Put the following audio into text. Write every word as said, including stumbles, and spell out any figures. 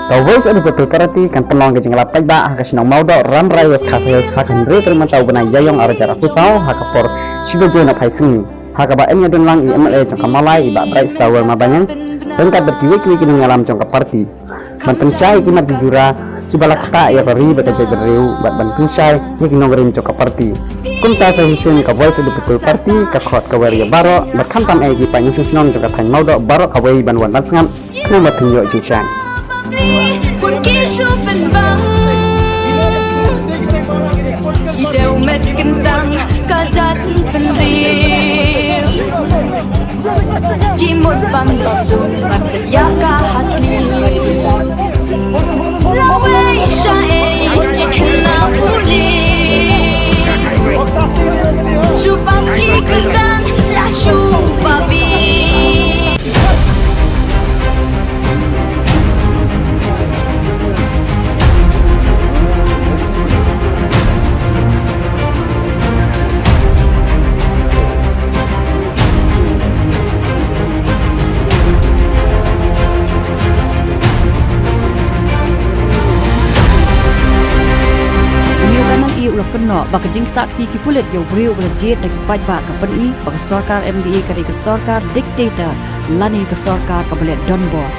Ka Voice of the People Party kan pynlong ka jingïalap paidbah ha ka shnong Mawdoh, Rambrai, West Khasi Hills, ha ka hynriew tarik mynta u bnai Ïaïong arhajar arphew saw, ha ka por shi baje nohphai sngi. Ha kaba yn ïadon lang i M L A jong ka Mawlai, i Bah Brightstar Wurma Baniang, ryngkat bad kiwei kiwei ki nongïalam jong ka party, ban pynshai ïa ki mat ki jura kiba la ktah ïa ka ri bad ka jaitbynriew, bad ban pynshai ïa ki nongrim jong ka party. Kumta sa shisien ka Voice of the People Party ka khot ka wer ïa baroh, bad khamtam eh ïa ki paid nongshong shnong jong ka thaiñ Mawdoh baroh kawei ban wan ban sngap, khnang ba phin ïoh jingshai. Bun ki shu pynbang, ki dewmet kyndang ka jaitbynriew. Ki mut ban bam ïa ka hathi. Lawei sha ei ki khynnah pule. Shu pas ki kyrdan la shu babe. U Newton Ïew u la kynnoh ba ka jingktah kti ki pulit ïa u briew uba la jied da ki paidbah ka pyni ba ka sorkar M D A ka dei ka sorkar dictator lane ka sorkar kaba leh donbor.